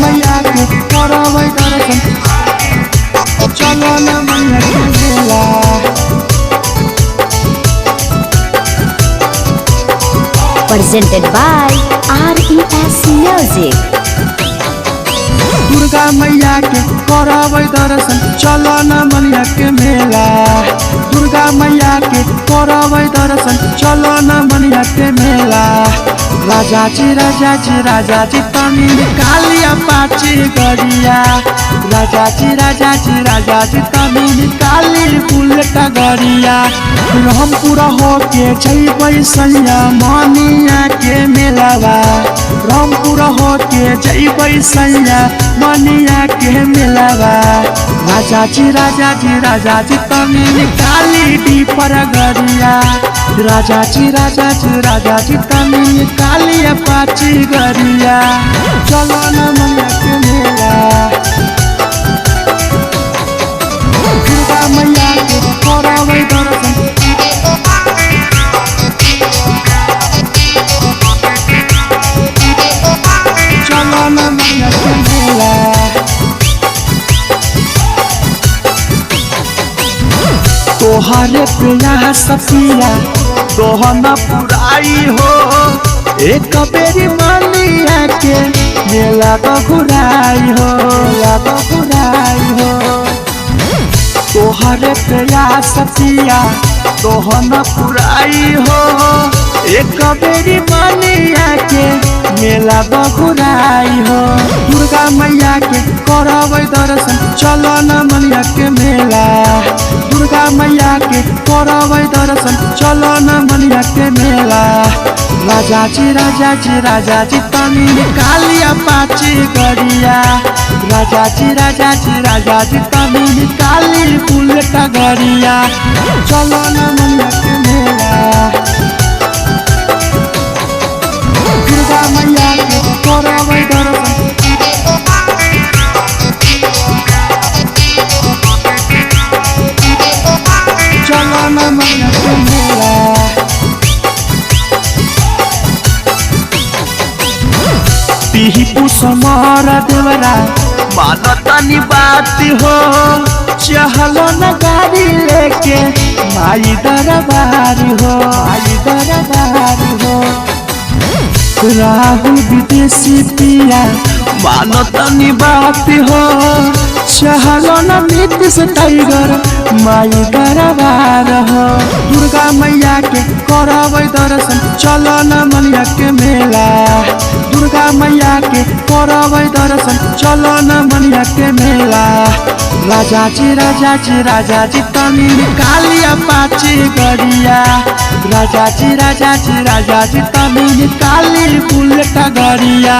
मैया के करबै दर्शन, चलो न मैया के मेला। Presented by RES Music. Durga मैया के करबै दर्शन, चलो न मैया के मेला। दुर्गा मैया के करबै दर्शन, चलो न मैया के मेला। राजा जी राजा जी राजा जी तनी निकालिया पाची गरिया। राजा जी राजा जी राजा जी तनी निकाली बुलेट गरिया। रामपुरा होके जइबै सैया मनिया के मेलावा। रामपुरा होके जइबै सैया मनिया के मेलावा। राजा जी राजा जी राजा जी तनी निकाली डीपर गरिया। राजा जी राजा जी राजा जी तनी निकाली पाची गरिया। चलो न मैया के मेला। दुर्गा मैया के करबै दर्शन, चलो न मैया के मेला। तोहरे प्यास सपिया तोहना पुराई हो, एक बेरी मानिया के मेला बघुराई हो, मेला बघुराई हो। तोहरे प्यास सपिया तोहना पुराई हो, एक बेरी मानिया के मेला बघुराई हो। दुर्गा मैया के करबै दर्शन, चलो न मैया के मेला। दुर्गा मैया के करबै दर्शन, चलो न मैया के मेला। राजा जी राजा जी राजा जी तनी निकालिया पाची गरिया। राजा जी राजा जी राजा जी तनी निकाली बुलेट गरिया। चलो न मैया के मेला। दुर्गा मैया के करबै दर्शन, चलो न मैया के मेला। पिहू समर देवरा मानतनी बात हो, चहलो न गाड़ी लेके माई दरबार हो, माई दरबार हो। राहुल विदेशी पिया मानतनी बात हो, चहलो न नीतीश टाइगर माई दरबार हो। दुर्गा मैया के करबै दर्शन, चलो न मैया के मेला। दुर्गा मैया के करबै दर्शन, चलो न मैया के मेला। राजा जी राजा जी राजा जी तनी निकालिया पाची गरिया। राजा जी राजा जी राजा जी तनी निकाली बुलेट गरिया।